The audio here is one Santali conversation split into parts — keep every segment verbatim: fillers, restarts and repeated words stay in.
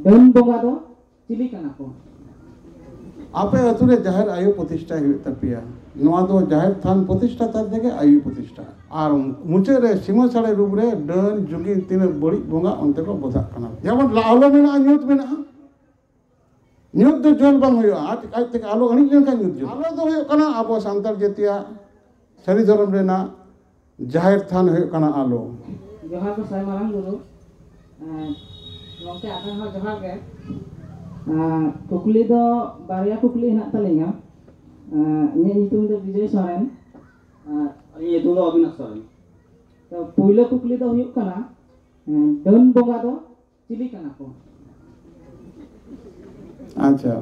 ᱰᱟᱹᱱ ᱵᱚᱸᱜᱟ ᱫᱚ ᱪᱤᱞᱤ ᱠᱟᱱᱟ ᱠᱚ? ᱟᱯᱮ ᱟᱹᱛᱩ ᱨᱮ ᱡᱟᱦᱮᱨ ᱟᱭᱳ ᱯᱨᱚᱛᱤᱥᱴᱷᱟ ᱦᱩᱭᱩᱜ ᱛᱟᱯᱮᱭᱟ᱾ ᱱᱚᱣᱟ ᱫᱚ ᱡᱟᱦᱮᱨ ᱛᱷᱟᱱ ᱯᱨᱚᱛᱤᱥᱴᱷᱟ ᱛᱟᱞ ᱛᱮᱜᱮ ᱟᱭᱳ ᱯᱨᱚᱛᱤᱥᱴᱷᱟ᱾ ᱟᱨ ᱢᱩᱪᱟᱹᱫ ᱨᱮ ᱥᱤᱢᱟᱹ ᱥᱟᱹᱲᱮ ᱨᱩᱯ ᱨᱮ ᱰᱟᱹᱱ ᱡᱩᱜᱤ ᱛᱤᱱᱟᱹᱜ ᱵᱟᱹᱲᱤᱡ ᱵᱚᱸᱜᱟ ᱚᱱᱛᱮ ᱠᱚ ᱵᱚᱫᱷᱟᱜ ᱠᱟᱱᱟ᱾ ᱡᱮᱢᱚᱱ ᱟᱞᱚ ᱢᱮᱱᱟᱜᱼᱟ, ᱧᱩᱛ ᱢᱮᱱᱟᱜᱼᱟ᱾ ᱧᱩᱛ ᱫᱚ ᱡᱚᱞ ᱵᱟᱝ ᱦᱩᱭᱩᱜᱼᱟ, ᱟᱡ, ᱟᱡ ᱛᱮᱜᱮ ᱟᱞᱚ ᱟᱹᱬᱤᱡ ᱞᱮᱱᱠᱷᱟᱱ ᱧᱩᱛ ᱡᱚᱞ᱾ ᱟᱞᱚ ᱫᱚ ᱦᱩᱭᱩᱜ ᱠᱟᱱᱟ ᱟᱵᱚ ᱥᱟᱱᱛᱟᱲ ᱡᱟᱹᱛᱤᱭᱟᱜ ᱥᱟᱹᱨᱤ ᱫᱷᱚᱨᱚᱢ ᱨᱮᱱᱟᱜ ᱡᱟᱦᱮᱨ ᱛᱷᱟᱱ ᱦᱩᱭᱩᱜ ᱠᱟᱱᱟ ᱟᱞᱚ᱾ ᱡᱚᱦᱟᱨ ᱜᱚᱸᱥᱟᱭ ᱢᱟᱨᱟᱝ ᱵᱩᱨᱩ᱾ ᱮᱸ, ᱜᱚᱢᱠᱮ, ᱟᱵᱮᱱ ᱦᱚᱸ ᱡᱚᱦᱟᱨ ᱜᱮ᱾ ᱮᱸ, ᱠᱩᱠᱞᱤ ᱫᱚ, ᱵᱟᱨᱭᱟ ᱠᱩᱠᱞᱤ ᱦᱮᱱᱟᱜ ᱛᱟᱹᱞᱤᱧᱟ᱾ ᱮᱸ, ᱤᱧᱟᱹᱜ ᱧᱩᱛᱩᱢ ᱫᱚ ᱵᱤᱡᱚᱭ ᱥᱚᱨᱮᱱ᱾ ᱟᱨ ᱤᱧᱟᱹᱜ ᱧᱩᱛᱩᱢ ᱫᱚ ᱚᱵᱤᱱᱟᱥ ᱥᱚᱨᱮᱱ᱾ ᱛᱚ, ᱯᱩᱭᱞᱩ ᱠᱩᱠᱞᱤ ᱫᱚ ᱦᱩᱭᱩᱜ ᱠᱟᱱᱟ, ᱮᱸ, ᱰᱟᱹᱱ ᱵᱚᱸᱜᱟ ᱫᱚ ᱪᱤᱞᱤ ᱠᱟᱱᱟ ᱠᱚ? ᱟᱪᱪᱷᱟ,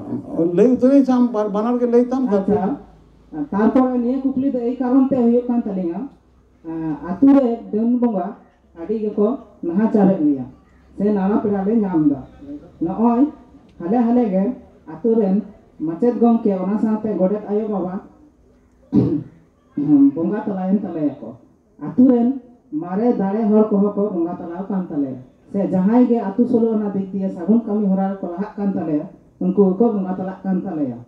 ᱞᱟᱹᱭ ᱩᱛᱟᱹᱨᱟᱹᱧ ᱥᱮ ᱟᱢ ᱵᱟᱨ-, ᱵᱟᱱᱟᱨ ᱜᱮ ᱞᱟᱹᱭ ᱛᱟᱢ, ᱛᱟᱨᱯᱚᱨ ᱟᱪᱪᱷᱟ, ᱛᱟᱨᱯᱚᱨᱮ ᱱᱤᱭᱟᱹ ᱠᱩᱠᱞᱤ ᱫᱚ ᱮᱭ ᱠᱟᱨᱚᱱ ᱛᱮ ᱦᱩᱭᱩᱜ ᱠᱟᱱ ᱛᱟᱹᱞᱤᱧᱟ, ᱟᱸ, ᱟᱛᱳ ᱨᱮ ᱰᱟᱹᱱ ᱵᱚᱸᱜᱟ ᱟᱹᱰᱤ ᱜᱮᱠᱚ ᱱᱟᱦᱟᱪᱟᱨᱮᱫ ᱞᱮᱭᱟ, ᱥᱮ ᱱᱟᱲᱟ ᱯᱮᱲᱟ ᱞᱮ ᱧᱟᱢ ᱮᱫᱟ᱾ ᱱᱚᱜᱼᱚᱭ ᱦᱟᱞᱮ ᱦᱟᱞᱮ ᱜᱮ ᱟᱛᱳ ᱨᱮᱱ ᱢᱟᱪᱮᱫ ᱜᱚᱢᱠᱮ, ᱚᱱᱟ ᱥᱟᱶᱛᱮ ᱜᱚᱰᱮᱛ ᱟᱭᱳ ᱵᱟᱵᱟ ᱵᱚᱸᱜᱟ ᱛᱟᱞᱟᱭᱮᱱ ᱛᱟᱞᱮᱭᱟᱠᱚ᱾ ᱟᱛᱳ ᱨᱮᱱ ᱢᱟᱨᱮ ᱫᱟᱲᱮ ᱦᱚᱲ ᱠᱚᱦᱚᱸ ᱠᱚ ᱵᱚᱸᱜᱟ ᱛᱟᱞᱟᱣ ᱟᱠᱟᱱ ᱛᱟᱞᱮᱭᱟ, ᱥᱮ ᱡᱟᱦᱟᱸᱭ ᱜᱮ ᱟᱛᱳ ᱥᱳᱞᱳ ᱟᱱᱟ ᱫᱤᱠ ᱫᱤᱭᱮ ᱥᱟᱹᱜᱩᱱ ᱠᱟᱹᱢᱤ ᱦᱚᱨᱟ ᱨᱮᱠᱚ ᱞᱟᱦᱟᱜ ᱠᱟᱱ ᱛᱟᱞᱮᱭᱟ, ᱩᱱᱠᱩ ᱜᱮᱠᱚ ᱵᱚᱸᱜᱟ ᱛᱟᱞᱟᱜ ᱠᱟᱱ ᱛᱟᱞᱮᱭᱟ᱾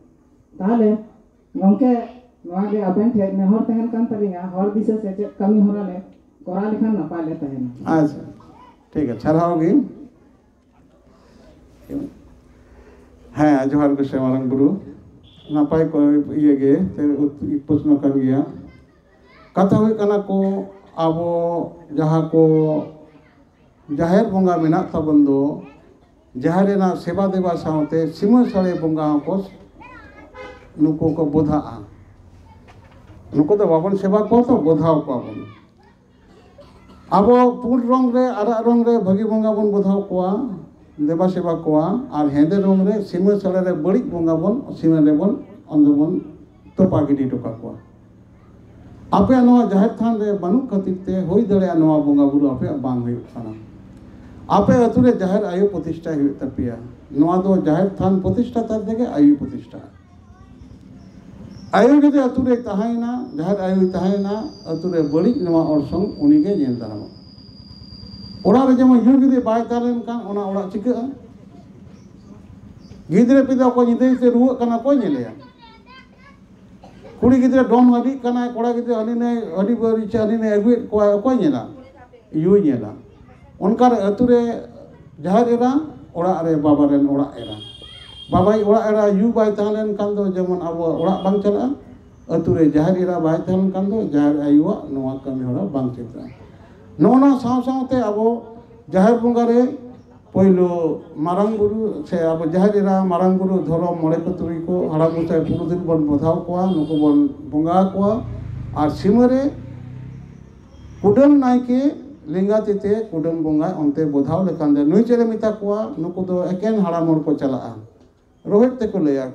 ᱛᱟᱦᱚᱞᱮ ᱜᱚᱢᱠᱮ, ᱱᱚᱣᱟ ᱜᱮ ᱟᱵᱮᱱ ᱴᱷᱮᱱ ᱱᱮᱦᱚᱨ ᱛᱟᱦᱮᱱ ᱠᱟᱱ ᱛᱟᱹᱞᱤᱧᱟ, ᱦᱚᱲ ᱫᱤᱥᱟᱹ ᱥᱮᱪᱮᱫ ᱠᱟᱹᱢᱤ ᱦᱚᱨᱟ ᱞᱮ ᱠᱚᱨᱟᱣ ᱞᱮᱠᱷᱟᱱ ᱱᱟᱯᱟᱭ ᱞᱮ ᱛᱟᱦᱮᱱᱟ᱾ ᱟᱪᱪᱷᱟ, ᱴᱷᱤᱠ ᱜᱮᱭᱟ, ᱥᱟᱨᱦᱟᱣ ᱜᱮ᱾ ᱦᱮᱸ, ᱡᱚᱦᱟᱨ ᱜᱮ ᱥᱮ ᱢᱟᱨᱟᱝ ᱵᱩᱨᱩ᱾ ᱱᱟᱯᱟᱭ ᱠᱚ ᱤᱭᱟᱹ ᱜᱮ ᱛᱮ ᱩᱛ-, ᱯᱨᱚᱥᱱᱚ ᱠᱟᱱ ᱜᱮᱭᱟ᱾ ᱠᱟᱛᱷᱟ ᱦᱩᱭᱩᱜ ᱠᱟᱱᱟ ᱠᱚ, ᱟᱵᱚ ᱡᱟᱦᱟᱸ ᱠᱚ ᱡᱟᱦᱮᱨ ᱵᱚᱸᱜᱟ ᱢᱮᱱᱟᱜ ᱛᱟᱵᱚᱱ ᱫᱚ, ᱡᱟᱦᱮᱨ ᱨᱮᱱᱟᱜ ᱥᱮᱵᱟ ᱫᱮᱵᱟ ᱥᱟᱶᱛᱮ ᱥᱤᱢᱟᱹ ᱥᱟᱹᱲᱮ ᱵᱚᱸᱜᱟ ᱦᱚᱸᱠᱚ ᱱᱩᱠᱩ ᱠᱚ ᱵᱚᱫᱷᱟᱜᱼᱟ᱾ ᱱᱩᱠᱩ ᱫᱚ ᱵᱟᱵᱚᱱ ᱥᱮᱵᱟ ᱠᱚᱣᱟ ᱛᱚ, ᱵᱚᱫᱷᱟᱣ ᱠᱚᱣᱟ ᱵᱚᱱ᱾ ᱟᱵᱚ ᱯᱩᱸᱰ ᱨᱚᱝ ᱨᱮ, ᱟᱨᱟᱜ ᱨᱚᱝ ᱨᱮ ᱵᱷᱟᱹᱜᱤ ᱵᱚᱸᱜᱟ ᱵᱚᱱ ᱵᱚᱫᱷᱟᱣ ᱠᱚᱣᱟ, ᱫᱮᱵᱟ ᱥᱮᱵᱟ ᱠᱚᱣᱟ, ᱟᱨ ᱦᱮᱸᱫᱮ ᱨᱚᱝ ᱨᱮ ᱥᱤᱢᱟᱹ ᱥᱟᱹᱲᱮ ᱨᱮ ᱵᱟᱹᱲᱤᱡ ᱵᱚᱸᱜᱟ ᱵᱚᱱ ᱥᱤᱢᱟᱹ ᱨᱮᱵᱚᱱ, ᱚᱸᱰᱮ ᱵᱚᱱ ᱛᱚᱯᱟ ᱜᱤᱰᱤ ᱦᱚᱴᱚ ᱠᱟᱠᱚᱣᱟ᱾ ᱟᱯᱮᱭᱟᱜ ᱱᱚᱣᱟ ᱡᱟᱦᱮᱨ ᱛᱷᱟᱱ ᱨᱮ ᱵᱟᱹᱱᱩᱜ ᱠᱷᱟᱹᱛᱤᱨ ᱛᱮ ᱦᱩᱭ ᱫᱟᱲᱮᱭᱟᱜᱼᱟ ᱱᱚᱣᱟ ᱵᱚᱸᱜᱟ ᱵᱩᱨᱩ ᱟᱯᱮᱭᱟᱜ ᱵᱟᱝ ᱦᱩᱭᱩᱜ ᱠᱟᱱᱟ᱾ ᱟᱯᱮ ᱟᱹᱛᱩ ᱨᱮ ᱡᱟᱦᱮᱨ ᱟᱭᱳ ᱯᱨᱚᱛᱤᱥᱴᱷᱟᱭ ᱦᱩᱭᱩᱜ ᱛᱟᱯᱮᱭᱟ᱾ ᱱᱚᱣᱟ ᱫᱚ ᱡᱟᱦᱮᱨ ᱛᱷᱟᱱ ᱯᱨᱚᱛᱤᱥᱴᱷᱟ ᱛᱟᱞ ᱛᱮᱜᱮ ᱟᱭᱳ ᱯᱨᱚᱛᱤᱥᱴᱷᱟ᱾ ᱟᱭᱳ ᱡᱩᱫᱤ ᱟᱹᱛᱩ ᱨᱮᱭ ᱛᱟᱦᱮᱸᱭᱮᱱᱟ, ᱡᱟᱦᱮᱨ ᱟᱭᱳᱭ ᱛᱟᱦᱮᱸᱭᱮᱱᱟ, ᱟᱹᱛᱩ ᱨᱮ ᱵᱟᱹᱲᱤᱡ ᱱᱚᱣᱟ ᱚᱨᱥᱚᱝ ᱩᱱᱤᱜᱮ ᱧᱮᱞ ᱫᱟᱨᱟᱢᱟ᱾ ᱚᱲᱟᱜ ᱨᱮ ᱡᱮᱢᱚᱱ ᱭᱩ ᱡᱩᱫᱤ ᱵᱟᱭ ᱛᱟᱦᱮᱸ ᱞᱮᱱᱠᱷᱟᱱ ᱚᱱᱟ ᱚᱲᱟᱜ ᱪᱤᱠᱟᱹᱜᱼᱟ? ᱜᱤᱫᱽᱨᱟᱹ ᱯᱤᱫᱽᱨᱟᱹ ᱚᱠᱚᱭ ᱧᱤᱫᱟᱹ ᱧᱩᱛᱮ ᱨᱩᱣᱟᱹᱜ ᱠᱟᱱᱟ, ᱚᱠᱚᱭ ᱧᱮᱞᱮᱭᱟ? ᱠᱩᱲᱤ ᱜᱤᱫᱽᱨᱟᱹ ᱰᱚᱢ ᱦᱟᱹᱰᱤᱜ ᱠᱟᱱᱟᱭ, ᱠᱚᱲᱟ ᱜᱤᱫᱽᱨᱟᱹ ᱦᱟᱹᱱᱤ ᱱᱟᱹᱭ ᱦᱟᱹᱰᱤ ᱵᱟᱹᱨᱤᱪ ᱦᱟᱹᱱᱤ ᱱᱟᱹᱭ ᱟᱹᱜᱩᱭᱮᱫ ᱠᱚᱣᱟᱭ, ᱚᱠᱚᱭ ᱧᱮᱞᱟ? ᱭᱩᱭ ᱧᱮᱞᱟ᱾ ᱚᱱᱠᱟᱨᱮ ᱟᱹᱛᱩ ᱨᱮ ᱡᱟᱦᱮᱨ ᱮᱨᱟ, ᱚᱲᱟᱜ ᱨᱮ ᱵᱟᱵᱟ ᱨᱮᱱ ᱚᱲᱟᱜ ᱮᱨᱟ᱾ ᱵᱟᱵᱟᱭ ᱚᱲᱟᱜ ᱮᱨᱟ ᱭᱩ ᱵᱟᱭ ᱛᱟᱦᱮᱸ ᱞᱮᱱᱠᱷᱟᱱ ᱫᱚ ᱡᱮᱢᱚᱱ ᱟᱵᱚᱣᱟᱜ ᱚᱲᱟᱜ ᱵᱟᱝ ᱪᱟᱞᱟᱜᱼᱟ, ᱟᱹᱛᱩ ᱨᱮ ᱡᱟᱦᱮᱨ ᱮᱨᱟ ᱵᱟᱭ ᱛᱟᱦᱮᱸ ᱞᱮᱱᱠᱷᱟᱱ ᱫᱚ ᱡᱟᱦᱮᱨ ᱟᱭᱳᱣᱟᱜ ᱱᱚᱣᱟ ᱠᱟᱹᱢᱤ ᱦᱚᱨᱟ ᱵᱟᱝ ᱪᱟᱞᱟᱜᱼᱟ᱾ ᱱᱚᱜᱼᱚ ᱱᱟ ᱥᱟᱶ ᱥᱟᱶᱛᱮ ᱟᱵᱚ ᱡᱟᱦᱮᱨ ᱵᱚᱸᱜᱟ ᱨᱮ ᱯᱳᱭᱞᱳ ᱢᱟᱨᱟᱝ ᱵᱩᱨᱩ ᱥᱮ ᱟᱵᱚ ᱡᱟᱦᱮᱨ ᱮᱨᱟ, ᱢᱟᱨᱟᱝ ᱵᱩᱨᱩ, ᱫᱷᱚᱨᱚᱢ, ᱢᱚᱬᱮ ᱠᱚ ᱛᱩᱨᱩᱭ ᱠᱚ, ᱦᱟᱲᱟᱢ ᱜᱚᱸᱥᱟᱭ ᱯᱩᱨᱩᱫᱷᱩᱞ ᱵᱚᱱ ᱵᱚᱫᱷᱟᱣ ᱠᱚᱣᱟ, ᱱᱩᱠᱩ ᱵᱚᱱ ᱵᱚᱸᱜᱟ ᱟᱠᱚᱣᱟ᱾ ᱟᱨ ᱥᱤᱢᱟᱹ ᱨᱮ ᱠᱩᱰᱟᱹᱢ ᱱᱟᱭᱠᱮ ᱞᱮᱸᱜᱟ ᱛᱤ ᱛᱮ ᱠᱩᱰᱟᱹᱢ ᱵᱚᱸᱜᱟᱭ ᱚᱱᱛᱮ ᱵᱚᱫᱷᱟᱣ ᱞᱮᱠᱷᱟᱱ ᱫᱚ ᱱᱩᱭ ᱪᱮᱫ ᱮ ᱢᱮᱛᱟ ᱠᱚᱣᱟ? ᱱᱩᱠᱩ ᱫᱚ ᱮᱠᱮᱱ ᱦᱟᱲᱟᱢ ᱦᱚᱲ ᱠᱚ ᱪᱟᱞᱟᱜᱼᱟ, ᱨᱳᱦᱮᱫ ᱛᱮᱠᱚ ᱞᱟᱹᱭᱟ,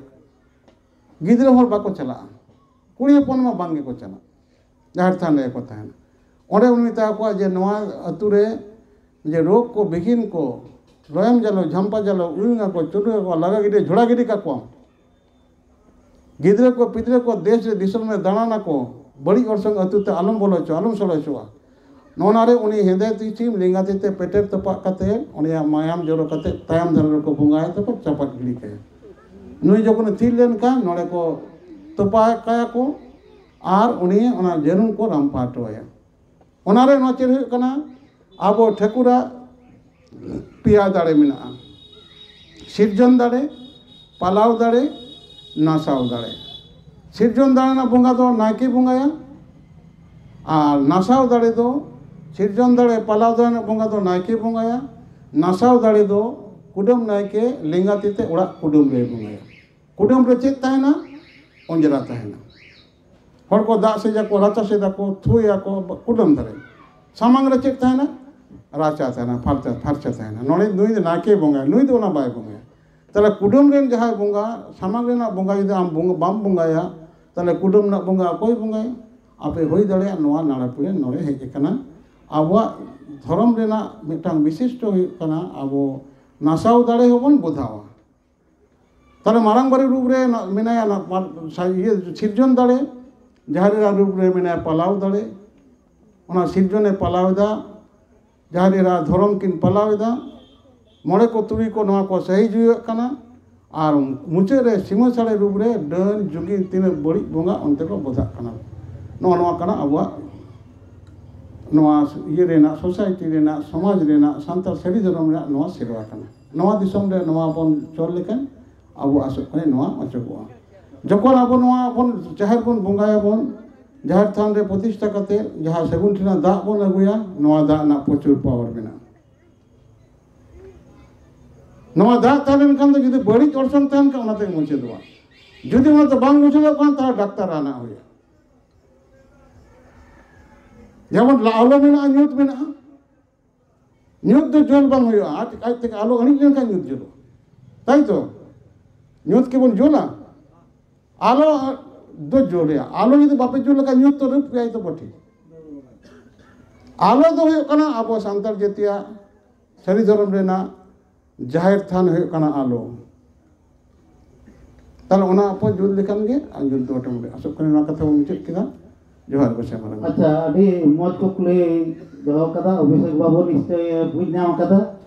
ᱜᱤᱫᱽᱨᱟᱹ ᱦᱚᱲ ᱵᱟᱠᱚ ᱪᱟᱞᱟᱜᱼᱟ, ᱠᱩᱲᱤ ᱦᱚᱯᱚᱱ ᱢᱟ ᱵᱟᱝ ᱜᱮᱠᱚ ᱪᱟᱞᱟᱜ, ᱡᱟᱦᱮᱨ ᱛᱷᱟᱱ ᱨᱮᱜᱮ ᱠᱚ ᱛᱟᱦᱮᱱᱟ᱾ ᱚᱸᱰᱮ ᱩᱱᱤ ᱢᱮᱛᱟ ᱠᱚᱣᱟ ᱡᱮ ᱱᱚᱣᱟ ᱟᱹᱛᱩ ᱨᱮ ᱡᱮ ᱨᱳᱜᱽ ᱠᱚ, ᱵᱤᱜᱷᱤᱱ ᱠᱚ, ᱞᱚᱭᱚᱢ ᱡᱟᱞᱚ, ᱡᱷᱟᱢᱯᱟ ᱡᱟᱞᱚ, ᱩᱭᱩᱝ ᱟᱠᱚ, ᱪᱩᱰᱩ ᱟᱠᱚ, ᱞᱟᱜᱟ ᱜᱤᱰᱤ, ᱡᱷᱚᱲᱟ ᱜᱤᱰᱤ ᱠᱟᱠᱚᱣᱟᱢ᱾ ᱜᱤᱫᱽᱨᱟᱹ ᱠᱚ ᱯᱤᱫᱽᱨᱟᱹ ᱠᱚ ᱫᱮᱥ ᱨᱮ ᱫᱤᱥᱚᱢ ᱨᱮ ᱫᱟᱬᱟᱱ ᱟᱠᱚ, ᱵᱟᱹᱲᱤᱡ ᱚᱨᱥᱚᱝ ᱟᱹᱛᱩ ᱛᱮ ᱟᱞᱚᱢ ᱵᱚᱞᱚ ᱦᱚᱪᱚ, ᱟᱞᱚᱢ ᱥᱚᱲᱚ ᱦᱚᱪᱚᱣᱟ᱾ ᱱᱚᱜᱼᱚ ᱱᱟ ᱨᱮ ᱩᱱᱤ ᱦᱮᱸᱫᱮ ᱛᱤ ᱥᱤᱢ ᱞᱮᱸᱜᱟ ᱛᱤ ᱛᱮ ᱯᱮᱴᱮᱨ ᱛᱚᱯᱟᱜ ᱠᱟᱛᱮ ᱩᱱᱤᱭᱟᱜ ᱢᱟᱭᱟᱢ ᱡᱚᱨᱚ ᱠᱟᱛᱮ ᱛᱟᱭᱚᱢ ᱫᱷᱟᱨᱮ ᱨᱮᱠᱚ ᱵᱚᱸᱜᱟᱭ ᱛᱮᱠᱚ ᱪᱟᱯᱟᱫ ᱜᱤᱰᱤ ᱠᱟᱭᱟ᱾ ᱱᱩᱭ ᱡᱚᱠᱷᱚᱱᱮ ᱛᱷᱤᱨ ᱞᱮᱱᱠᱷᱟᱱ ᱱᱚᱰᱮ ᱠᱚ ᱛᱚᱯᱟ ᱠᱟᱭᱟ ᱠᱚ ᱟᱨ ᱩᱱᱤ ᱚᱱᱟ ᱡᱟᱹᱱᱩᱢ ᱠᱚ ᱨᱟᱢᱯᱟ ᱦᱚᱴᱚ ᱟᱭᱟ᱾ ᱚᱱᱟ ᱨᱮ ᱱᱚᱣᱟ ᱪᱮᱫ ᱦᱩᱭᱩᱜ ᱠᱟᱱᱟ? ᱟᱵᱚ ᱴᱷᱟᱹᱠᱩᱨᱟᱜ ᱯᱮᱭᱟ ᱫᱟᱲᱮ ᱢᱮᱱᱟᱜᱼᱟ, ᱥᱤᱨᱡᱚᱱ ᱫᱟᱲᱮ, ᱯᱟᱞᱟᱣ ᱫᱟᱲᱮ, ᱱᱟᱥᱟᱣ ᱫᱟᱲᱮ᱾ ᱥᱤᱨᱡᱚᱱ ᱫᱟᱲᱮ ᱨᱮᱱᱟᱜ ᱵᱚᱸᱜᱟ ᱫᱚ ᱱᱟᱭᱠᱮ ᱵᱚᱸᱜᱟᱭᱟ, ᱟᱨ ᱱᱟᱥᱟᱣ ᱫᱟᱲᱮ ᱫᱚ, ᱥᱤᱨᱡᱚᱱ ᱫᱟᱲᱮ, ᱯᱟᱞᱟᱣ ᱫᱟᱲᱮ ᱨᱮᱱᱟᱜ ᱵᱚᱸᱜᱟ ᱫᱚ ᱱᱟᱭᱠᱮ ᱵᱚᱸᱜᱟᱭᱟ, ᱱᱟᱥᱟᱣ ᱫᱟᱲᱮ ᱫᱚ ᱠᱩᱰᱟᱹᱢ ᱱᱟᱭᱠᱮ ᱞᱮᱸᱜᱟ ᱛᱤ ᱛᱮ ᱚᱲᱟᱜ ᱠᱩᱰᱟᱹᱢ ᱨᱮᱭ ᱵᱚᱸᱜᱟᱭᱟ᱾ ᱠᱩᱰᱟᱹᱢ ᱨᱮ ᱪᱮᱫ ᱛᱟᱦᱮᱱᱟ? ᱚᱸᱡᱽᱨᱟ ᱛᱟᱦᱮᱱᱟ᱾ ᱦᱚᱲ ᱠᱚ ᱫᱟᱜ ᱥᱮᱡᱟᱠᱚ, ᱨᱟᱪᱟ ᱥᱮᱡᱟᱠᱚ, ᱛᱷᱩᱭᱟᱠᱚ ᱠᱩᱰᱟᱹᱢ ᱫᱷᱟᱨᱮ᱾ ᱥᱟᱢᱟᱝ ᱨᱮ ᱪᱮᱫ ᱛᱟᱦᱮᱱᱟ? ᱨᱟᱪᱟ ᱛᱟᱦᱮᱱᱟ, ᱯᱷᱟᱨᱪᱟ, ᱯᱷᱟᱨᱪᱟ ᱛᱟᱦᱮᱱᱟ᱾ ᱱᱚᱰᱮ ᱱᱩᱭ ᱫᱚ ᱱᱟᱭᱠᱮ ᱵᱚᱸᱜᱟᱭᱟ, ᱱᱩᱭ ᱫᱚ ᱚᱱᱟ ᱵᱟᱭ ᱵᱚᱸᱜᱟᱭᱟ᱾ ᱛᱟᱦᱚᱞᱮ ᱠᱩᱰᱟᱹᱢ ᱨᱮᱱ ᱡᱟᱦᱟᱸᱭ ᱵᱚᱸᱜᱟ, ᱥᱟᱢᱟᱝ ᱨᱮᱱᱟᱜ ᱵᱚᱸᱜᱟ ᱡᱩᱫᱤ ᱟᱢ ᱵᱚᱸᱜᱟ, ᱵᱟᱢ ᱵᱚᱸᱜᱟᱭᱟ, ᱛᱟᱦᱚᱞᱮ ᱠᱩᱰᱟᱹᱢ ᱨᱮᱱᱟᱜ ᱵᱚᱸᱜᱟ ᱚᱠᱚᱭ ᱵᱚᱸᱜᱟᱭᱟ? ᱟᱯᱮ ᱦᱩᱭ ᱫᱟᱲᱮᱭᱟᱜᱼᱟ ᱱᱚᱣᱟ ᱱᱟᱲᱟ ᱯᱤᱲᱟᱹ ᱱᱚᱰᱮ ᱦᱮᱡ ᱟᱠᱟᱱᱟ᱾ ᱟᱵᱚᱣᱟᱜ ᱫᱷᱚᱨᱚᱢ ᱨᱮᱱᱟᱜ ᱢᱤᱫᱴᱟᱝ ᱵᱤᱥᱤᱥᱴᱚ ᱦᱩᱭᱩᱜ ᱠᱟᱱᱟ, ᱟᱵᱚ ᱱᱟᱥᱟᱣ ᱫᱟᱲᱮ ᱦᱚᱸᱵᱚᱱ ᱵᱚᱫᱷᱟᱣᱟ᱾ ᱛᱟᱦᱚᱞᱮ ᱢᱟᱨᱟᱝ ᱵᱟᱹᱨᱤ ᱨᱩᱯ ᱨᱮ ᱱᱟ-, ᱢᱮᱱᱟᱭᱟ ᱱᱟ-, ᱢᱟ-, ᱥᱟ-, ᱤᱭᱟᱹ, ᱥᱤᱨᱡᱚᱱ ᱫᱟᱲᱮ, ᱡᱟᱦᱮᱨ ᱮᱨᱟ ᱨᱩᱯ ᱨᱮ ᱢᱮᱱᱟᱭᱟ ᱯᱟᱞᱟᱣ ᱫᱟᱲᱮ᱾ ᱚᱱᱟ ᱥᱤᱨᱡᱚᱱᱮ ᱯᱟᱞᱟᱣ ᱮᱫᱟ, ᱡᱟᱦᱮᱨ ᱮᱨᱟ ᱫᱷᱚᱨᱚᱢ ᱠᱤᱱ ᱯᱟᱞᱟᱣ ᱮᱫᱟ, ᱢᱚᱬᱮ ᱠᱚ ᱛᱩᱨᱩᱭ ᱠᱚ ᱱᱚᱣᱟ ᱠᱚ ᱥᱟᱹᱦᱤ ᱡᱩᱦᱤᱭᱟᱜ ᱠᱟᱱᱟ᱾ ᱟᱨ ᱢᱩᱪᱟᱹᱫ ᱨᱮ ᱥᱤᱢᱟᱹ ᱥᱟᱹᱲᱮ ᱨᱩᱯ ᱨᱮ ᱰᱟᱹᱱ ᱡᱩᱜᱤᱱ ᱛᱤᱱᱟᱹᱜ ᱵᱟᱹᱲᱤᱡ ᱵᱚᱸᱜᱟ ᱚᱱᱛᱮ ᱠᱚ ᱵᱚᱫᱷᱟᱜ ᱠᱟᱱᱟ᱾ ᱱᱚᱜᱼᱚ ᱱᱚᱣᱟ ᱠᱟᱱᱟ ᱟᱵᱚᱣᱟᱜ ᱱᱚᱣᱟ ᱤᱭᱟᱹ ᱨᱮᱱᱟᱜ, ᱥᱳᱥᱟᱭᱴᱤ ᱨᱮᱱᱟᱜ, ᱥᱚᱢᱟᱡᱽ ᱨᱮᱱᱟᱜ, ᱥᱟᱱᱛᱟᱲ ᱥᱟᱹᱨᱤ ᱫᱷᱚᱨᱚᱢ ᱨᱮᱱᱟᱜ ᱱᱚᱣᱟ ᱥᱮᱨᱣᱟ ᱠᱟᱱᱟ᱾ ᱱᱚᱣᱟ ᱫᱤᱥᱚᱢ ᱨᱮ ᱱᱚᱣᱟ ᱵᱚᱱ ᱪᱚᱞ ᱞᱮᱠᱷᱟᱱ ᱟᱵᱚ ᱟᱥᱚᱜ ᱠᱟᱱᱟ ᱱᱚᱣᱟ ᱚᱪᱚᱜᱚᱜᱼᱟ᱾ ᱡᱚᱠᱷᱚᱱ ᱟᱵᱚ ᱱᱚᱣᱟ ᱵᱚᱱ ᱡᱟᱦᱮᱨ ᱵᱚᱱ ᱵᱚᱸᱜᱟᱭᱟᱵᱚᱱ, ᱡᱟᱦᱮᱨ ᱛᱷᱟᱱ ᱨᱮ ᱯᱨᱚᱛᱤᱥᱴᱷᱟ ᱠᱟᱛᱮ ᱡᱟᱦᱟᱸ ᱥᱟᱹᱜᱩᱱ ᱴᱷᱤᱞᱤ ᱫᱟᱜ ᱵᱚᱱ ᱟᱹᱜᱩᱭᱟ, ᱱᱚᱣᱟ ᱫᱟᱜ ᱨᱮᱱᱟᱜ ᱯᱨᱚᱪᱩᱨ ᱯᱟᱣᱟᱨ ᱢᱮᱱᱟᱜᱼᱟ᱾ ᱱᱚᱣᱟ ᱫᱟᱜ ᱛᱟᱦᱮᱸ ᱞᱮᱱᱠᱷᱟᱱ ᱫᱚ ᱡᱩᱫᱤ ᱵᱟᱹᱲᱤᱡ ᱚᱨᱥᱚᱝ ᱛᱟᱦᱮᱱ ᱠᱷᱟᱱ ᱚᱱᱟ ᱛᱮᱜᱮ ᱢᱩᱪᱟᱹᱫᱚᱜᱼᱟ᱾ ᱡᱩᱫᱤ ᱚᱱᱟ ᱛᱮ ᱵᱟᱝ ᱢᱩᱪᱟᱹᱫᱚᱜ ᱠᱷᱟᱱ ᱛᱟᱦᱚᱞᱮ ᱰᱟᱠᱛᱟᱨ ᱨᱟᱱᱟᱜ ᱦᱩᱭᱩᱜᱼᱟ᱾ ᱡᱮᱢᱚᱱ ᱞᱟ-, ᱟᱞᱚ ᱢᱮᱱᱟᱜᱼᱟ, ᱧᱩᱛ ᱢᱮᱱᱟᱜᱼᱟ᱾ ᱧᱩᱛ ᱫᱚ ᱡᱩᱞ ᱵᱟᱝ ᱦᱩᱭᱩᱜᱼᱟ, ᱟᱡ, ᱟᱡ ᱛᱮᱜᱮ ᱟᱞᱚ ᱟᱹᱬᱤᱡ ᱞᱮᱱᱠᱷᱟᱱ ᱧᱩᱛ ᱡᱩᱞᱩᱜᱼᱟ, ᱛᱟᱭ ᱛᱚ? ᱧᱩᱛ ᱠᱤᱵᱚᱱ ᱡᱩᱞᱟ? ᱟᱞᱚ ᱫᱚ ᱡᱩᱞᱮᱭᱟ, ᱟᱞᱚ ᱡᱩᱫᱤ ᱵᱟᱯᱮ ᱡᱩᱞ ᱞᱮᱠᱷᱟᱱ ᱧᱩᱛ ᱛᱚ ᱨᱟᱹᱯᱩᱫ ᱜᱮᱭᱟ, ᱛᱚ ᱵᱟᱹᱴᱤ᱾ ᱟᱞᱚ ᱫᱚ ᱦᱩᱭᱩᱜ ᱠᱟᱱᱟ ᱟᱵᱚ ᱥᱟᱱᱛᱟᱲ ᱡᱟᱹᱛᱤᱭᱟᱜ ᱥᱟᱹᱨᱤ ᱫᱷᱚᱨᱚᱢ ᱨᱮᱱᱟᱜ ᱡᱟᱦᱮᱨ ᱛᱷᱟᱱ ᱦᱩᱭᱩᱜ ᱠᱟᱱᱟ ᱟᱞᱚ᱾ ᱛᱟᱦᱞᱮ ᱚᱱᱟ ᱟᱯᱚ ᱡᱩᱛ ᱞᱮᱠᱷᱟᱱ ᱜᱮ ᱟᱸᱡᱚᱢ ᱫᱚ ᱚᱴᱳᱢᱮᱴᱤᱠ᱾ ᱟᱥᱚᱜ ᱠᱟᱱᱟ ᱱᱚᱣᱟ ᱠᱟᱛᱷᱟ ᱵᱚᱱ ᱢᱩᱪᱟᱹᱫ ᱠᱮᱫᱟ᱾ ᱡᱚᱦᱟᱨ ᱜᱚᱸᱥᱟᱭ ᱢᱟᱨᱟᱝ᱾ ᱟᱪᱪᱷᱟ, ᱟᱹᱰᱤ ᱢᱚᱡᱽ ᱠᱩᱠᱞᱤ ᱫᱚᱦᱚ ᱠᱟᱫᱟ ᱚᱵᱷᱤᱥᱮᱠ ᱵᱟᱵᱩ, ᱱᱤᱥᱪᱚᱭ ᱵᱩᱡᱽ ᱧᱟᱢ ᱠᱟᱫᱟ᱾